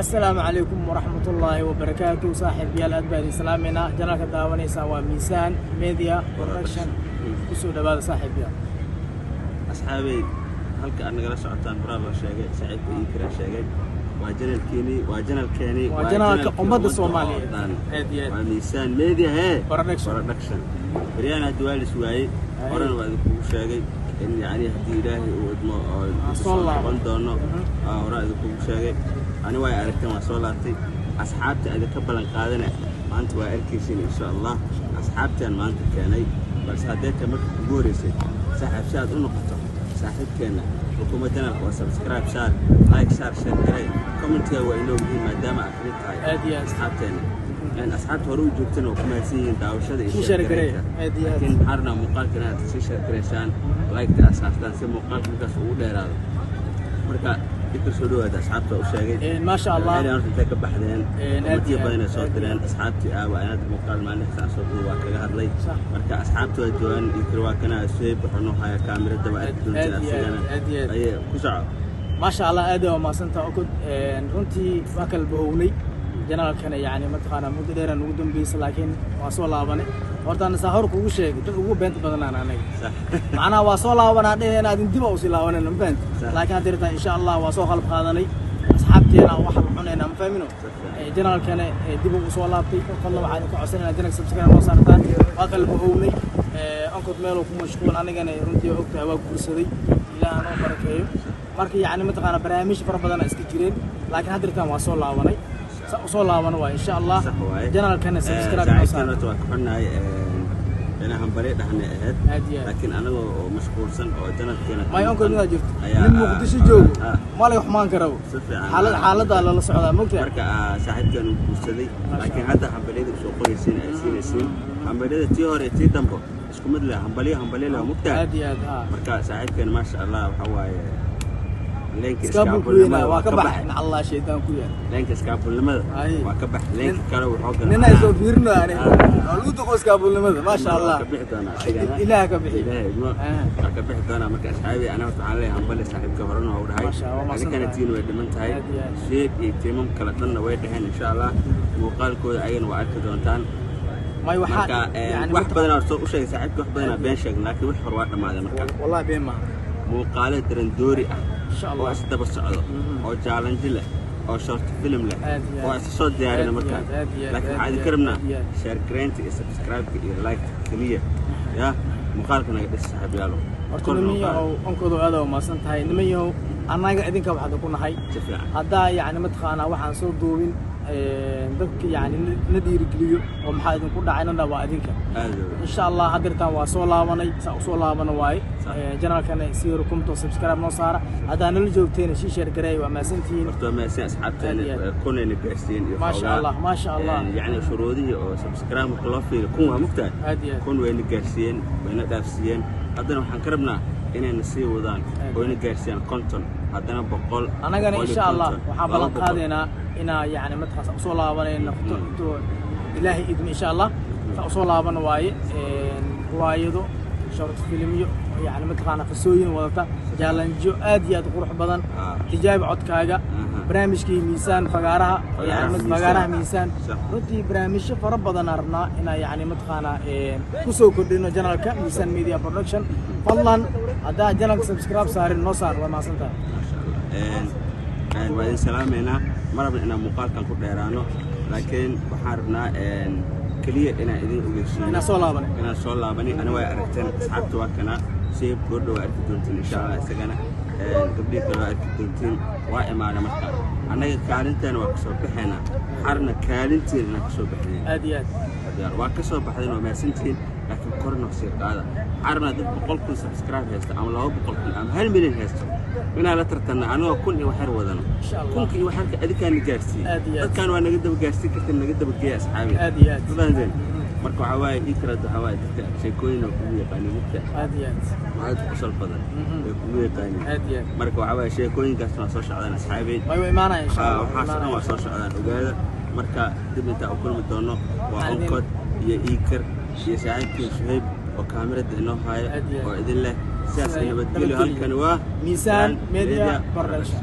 Asalaamu calaykum waraxmatullaahi wabarakaatu. Saaxiibayaal, aad baa idin salaameynaa. Channelka daawanaysaa waa Miisaan Media Production. Kusoo dhawaada, saaxiibayaal. Asxaabey, halka aad nagala socotaan horaa loo sheegay, saaxiibka iikiraa sheegay, waa channelkiini, waa channelkeeni. Waa channelka ummadda Soomaaliyeed. Aad iyo aad. Waa Miisaan Media hee Production. Production. Beryaan haddi waa lis waayey. Horena waa idinkugu sheegay in yacni haddii Ilaahay uu idmo oo Aan soo soo laaban. noqon doono. Horaa idinkugu sheegay. Ani waa aragteen, waa soo laabtay. Asxaabta idinka ballan qaadana maanta waa arkaysiin, insha Allah. Asxaabtaan maanta keenay, balse haddee ta marka kugu horeysay, saaxiib, si aad u noqoto saaxiibkeenna rukuma channelka oo subscribe saar, like saar, share garee, commentiga waa inoo muhiim maadaama aad kamid tahay Aad iyo aad. asxaabteena. Asxaabta hore u joogtana waa ku mahadsan yihiin daawashada iyo Sii share share gareey. gareynta. Aad iyo aad. Laakiin maxaan rabnaa muuqaalka inaad sii share gareysaan, like-ta aad saartaan si muuqaalka markaas ugu dheeraado. Marka dikar soo dhawaada, asxaabta u sheegay. Maasha Allah. Waxay horta intay ka baxdeen? Aad Commentiyo iyo badan ay soo aad iyo direen asxaabtii. Waa inaad muuqaal maalinta aan soo duubay waa kaga hadlay. Marka asxaabta waa joogaan, ikar waa kana, Suhayb wuxuu noo hayaa kaamirada, waa arki doontiin Aad iyo aad, asagana. aad iyo aad. Aye, ku soco. Maasha Allah, aad waa mahadsantaha, Okod. Runtii waa kala bahownay channelkana, yacni mataqaanaa, muddo dheeraan ugu dambeysay, laakiin waa soo laabanay. Horta saa hor kugu sheegay, dad ugu beenta badanaan anaga. Macnaha waa soo laabanaa dheheen, aadin dib usii laabanayna, ma fahanti? Sax. Laakiin hadda irtaan, insha Allah, waa soo qalab qaadanay, asxaabteena waxa la cunaynaa, ma fahmino? Channelkana dib uu soo laabtay. Fadlan waxaan idinka codsanayna channelka subscribe noo saartaan. Waa kala bahownay, Onkod meeluu ku mashquul, anigana runtii waa ogtahay, waa guursaday, Ilaah noo barakeeyo. Marka yacni mataqaana barnaamij fara badan iska jireen, laakiin hadda irtaan waa soo laabanay, sa usoo laabano waa insha Allah. Sax waaye. Channelkana subscribe noo saaxiibkan saartaan. Horta waa ka xunnahay inaan hambari dhahna ahayd. Aad iyo aad. Laakiin anagoo oo mashquulsan oo channelkeena May Onkod inaad jirto ayaa nin Muqdisho joogo ma laga xumaan karabo. Si fiican. Xaalad xaaladdaa lala socdaa, mogtahay? Marka saaxiibkan uu guursaday, Maasha laakiin Allah. hadda hambalyada usoo qoraysiin ay siinaysiin, hambalyada tii hore tii dambo isku mid leh, hambalyo hambalyo leh, mugtahay? Aad iyo aad, haa. Marka saaxiibkan, maasha Allah, waxa waaye leenka iskaabulku weynaa iskaabulnimada waa ka ka baxay baxay. Nacallaa shaydaan ku yaal. Leenka iskaabulnimada waa ka baxay, leenka kale wuxuu galay. Nina ay soo fiirino ani waa lagu duqo iskaabulnimada, maasha Allah. Waa ka bixi doonaa asigana. Ilaah ka bixi. Ilaahay idmo. Waa ka bixi doonaa. Marka asxaabi, ana horta waxaan leeyahay hambali saaxiibka, horena waa u dhahay. Maasha Allah, waa mahadsan Adinkana tahay. tiin way dhiman tahay. Aad iyo aad. Sheeg iyo tiimam kale dhanna way dhaheen, insha Allah muuqaalkooda ayagana waa arki doontaan. May waxaa Marka yani wax badan soo u sheegay saaxiibka, wax badanaa been sheegna, laakiin wix hore waa dhammaaday. Marka Wallahi been maaha. muuqaalo darandoori ah Insha oo Allah isdaba socdo oo challenge leh oo short film leh Aad iyo aad. oo isa soo diyaarina. Aad iyo Marka aad, aad iyo aad, laakiin aad waxaa iyo idinka aad, rabnaa aad iyo aad. share gareynta iyo subscribe-ka iyo like keliya ya muuqaalka naga dhis, saaxiibyaalo. Horta Korna niman u qaada. yahow, Onkoodo, aad waa mahadsan tahay. Niman yahow, annaga idinka waxaad ku nahay Si fiican. haddaa yacni mataqaanaa waxaan soo duubin dadka yacni na dhiirigeliyo oo maxaa idinku dhacay nana waa idinka. Aad iyo aad. Insha Allah haddirtaan waa soo laabanay, saa usoo laabano waaye. Channelkana si rukumto subscribe noo saara. Haddaa nala joogteena sii share gareey. Waa mahadsantihiin. Horta waa mahadsan asxaabteena. Aad iyo aad. Kunayna gaarsiiyeen iyo Maasha xoogaa. Allah, maasha Allah. Yacni shuruudihii oo subscribe marka loo fiiriyo 1000 waa mugtahay. Aad iyo aad. 1000 wayna gaarsiiyeen, wayna dhaafsiiyeen. Haddana waxaan ka rabnaa inayna sii wadaan Aad. oo ina gaarsiiyaan 50, haddana 100, Annagana 150, insha Allah waxaan ballan 200. qaadaynaa inaa yacni mataqaas usoo laabanayna noqoto intuu Ilaahay idmo, insha Allah saa usoo laabano waaye. Riwaayado, short filmyo, yacni mataqaana qisooyin wadata, challengeyo aad iyo aad u qurux badan, tijaabi codkaaga, barnaamijkii Miisaan fagaaraha, Fagaaraha yani Miisaan. Fagaaraha Miisaan. Runtii barnaamijyo fara badan aan rabnaa inaan yacni mataqaanaa kusoo kordhino channelka Miisaan Media Production. Fadlan haddaa channelka subscribe saarin, noo saar. Waa mahadsan tahay. Maasha Allah. Waa idin salaamaynaa. Ma rabna inaan muuqaalkan ku dheeraano, laakiin waxaan rabnaa keliya inaan idin ogeysiino Inaan soo laabanay. Inaan soo laabanay. Ani way aragteen, asxaabta waa kana seeb goordho waa arki doontiin, insha Allah. Isagana gabdhihii kale waa arki doontiin. Waa imaana. Marka annaga kaalinteena waa kasoo baxaynaa, waxaan rabnaa kaalinteena inaan kasoo baxnayn. Aad iyo aad. Waa ka soo baxdeen, waa mahadsantihiin, laakiin korna sii qaada. Waxaan rabnaa dad 100,000 subscribe haysta ama 200,000 ama 1 milyan haysto inaan la tartanna anagoo 1000 iyo waxyar wadano. Insha Allah. Kunka iyo waxyarka adinkaana gaarsiiyey. Aad iyo aad. Dadkaan waa naga daba gaarsiin kartin, naga daba geeya, asxaabi. Aad iyo aad. Ma fahanteen? Marka waxaa waaye ii kaleeto, waxaa waaye dadka sheekooyin oo kugu yaqaanin mugta. Aad iyo aad. Waxaad qosol badan way kugu yaqaanin. Aad iyo aad. Marka waxaa waaye sheekooyinkaas waa soo socdaan, asxaabey. Way imaanaya, insha Allah. Waxaas dhan waa soo socdaan, ogaada. Marka dib intaa u kulmi doono, waa Onkod iyo Iikar iyo saaxiibkii Suhayb oo kaamirada inoo haayo Aad iyo aad. oo idin leh sidaas Sidaa nabadgelyo. nabadgelyo. Halkani waa Miisaan Media Production.